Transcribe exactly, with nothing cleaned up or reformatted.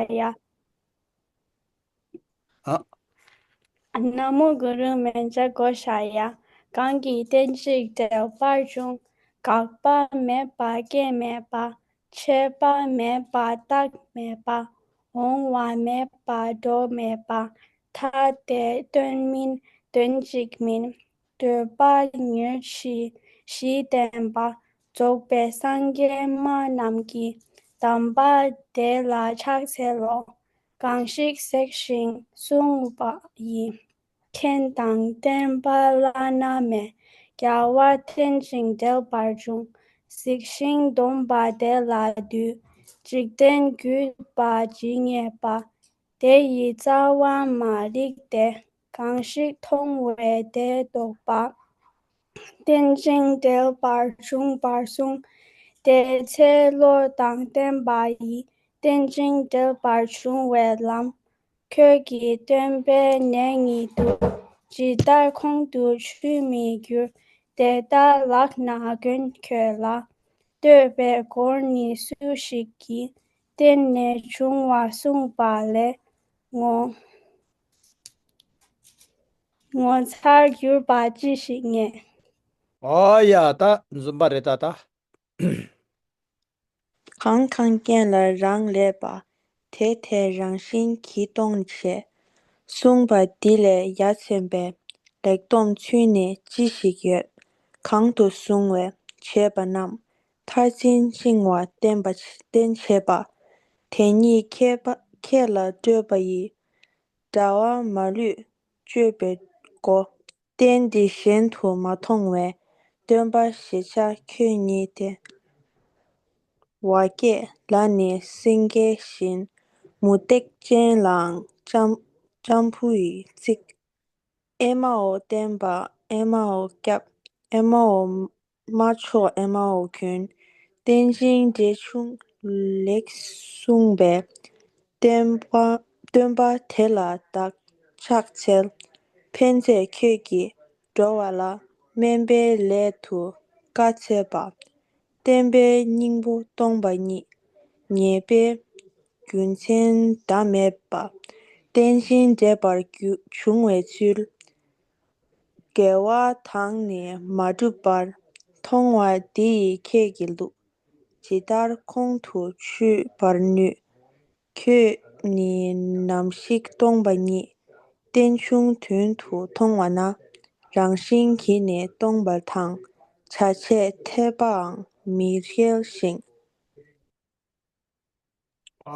ཡ། ཨ། ན་མོ་གུ་རུ་མཉྫ་གྷོ་ཥཱ་ཡ། གང་གིས་རྟེན་ཅིང་འབྲེལ་བར་འབྱུང་། འགག་པ་མེད་པ་སྐྱེ་མེད་པ། ཆད་པ་མེད་པ་རྟག་མེད་པ། འོང་བ་མེད་པ་འགྲོ་མེད་པ། ཐ་དད་དོན་མིན་དོན་གཅིག་མིན། འདོད་པ་ཉེར་ཞི་བཞི་ལྡན་པ། རྫོགས་པའི་སངས་རྒྱས་སྨྲ་རྣམས་ཀྱིས། གདམས་པ་དེ་ལ་ཕྱག་འཚལ་ལོ། གང་ཞིག་གཟིགས་ཤིང་བསྲུང་བ་ཡིས། མཁྱེན་དང་བརྟན་པ་བླ་ན་མེད། རྒྱལ་བ་རྟེན་ཅིང་འབྲེལ་བར་འབྱུང་། གཟིགས་ཤིང་འདོམས་པ་དེ་ལ་འདུད། འཇིག་རྟེན་བརྒྱུད་པ་ཇི་སྙེད་པ། དེ་ཡི་རྩ་བ་མ་རིག་སྟེ། གང་ཞིག་མཐོང་བས་དེ་རྟོགས་པ། རྟེན་ཅིང་འབྲེལ་བར་འབྱུང་བར་གསུངས། དེ་ཚེ་བློ་དང་ལྡན་པ་ཡིས། རྟེན་ཅིང་འབྲེལ་བར་འབྱུང་བའི་ལམ། ཁྱོད་ཀྱི་སྟོན་པའི་གནས་ཉིད་དུ། ཇི་ལྟར་ཁོང་དུ་ཆུད་མི་འགྱུར། དེ་ལྟར་ལག་ན་གྱོན་ཁྱོད་ལ། བསྟོད་པའི་མགུར་ནི་སུ་ཞིག་གིས། བརྟེན་ནས་བྱུང་བ་གསུངས་པ་ལས། ངོ་ངོ་མཚར་གྱུར་པ་ཅི་ཞིག་རྙེད། ཨོ་ཡ། ད་འཛོམས་པ་རེད་ད་ད། གང་གང་རྐྱེན་ལ་རང་ལེགས་པ། དེ་དེ་རང་བཞིན་གྱིས་སྟོང་བྱེད། གསུངས་པ་འདི་ལས་ཡ་མཚན་པའི། ལེགས་སྡོམ་ཚུལ་ནི་ཅི་ཞིག་ཡོད། གང་དུ་བཟུང་བས་བྱས་པ་རྣམས། མཐར་འཛིན་བཅིང་བ་བསྟན་པ་བསྟན་བྱེད་པ། དེ་ཉིད་ཁྱེད་པ་ཁྱེད་ལ་སྤྲོད་པ་ཡི། དྲ་བ་མ་ལུས་གཅོད་པའི་སྒོ། རྟེན་འདི་གཞན་དུ་མ་མཐོང་བས། སྟོན་པ་ཞེས་བྱ་ཁྱོད་ཉིད་དེ། བ་སྐྱེས་ལ་ནི་སེང་གེ་བཞིན། མུ་སྟེགས་ཅན་ལའང་ལྕམ་ལྕམ་བུ་ཡིས་གཙིགས། ཨེ་མའོ་བསྟན་པ་ཨེ་མའོ་སྐྱབས། ཨེ་མའོ་སྨྲ་མཆོག་ཨེ་མའོ་མགོན། རྟེན་ཅིང་འབྲེལ་འབྱུང་ལེགས་གསུངས་པའི། སྟོན་པ་སྟོན་པ་དེ་ལ་བདག་ཕྱག་འཚལ། ཕན་མཛད་ཁྱོད་ཀྱིས་འགྲོ་བ་ལ། དམན་པའི་སླད་དུ་བཀའ་སྩལ་པ། བསྟན་པའི་སྙིང་པོ་སྟོང་པ་ཉིད། ཉེས་པའི་རྒྱུ་མཚན་ཟླ་མེད་པ། རྟེན་ཅིང་འབྲེལ་བར་རྒྱུ་འབྱུང་བའི་ཚུལ། དགེ་བ་དང་ནི་མ་བསྒྲུབས་པར། མཐོང་བ་འདི་ཡིས་ཁྱེད་ཀྱི་ལུགས། ཇི་ལྟར་ཁོང་དུ་ཆུད་པར་ནུས། ཁྱོད་ནི་ནམ་ཞིག་སྟོང་པ་ཉིད། རྟེན་འབྱུང་དོན་དུ་མཐོང་བ་ན། རང་བཞིན་གྱིས་ནི་སྟོང་པ་དང་། བྱ་བྱེད་འཐད་པའང་མི་འགལ་ཞིང་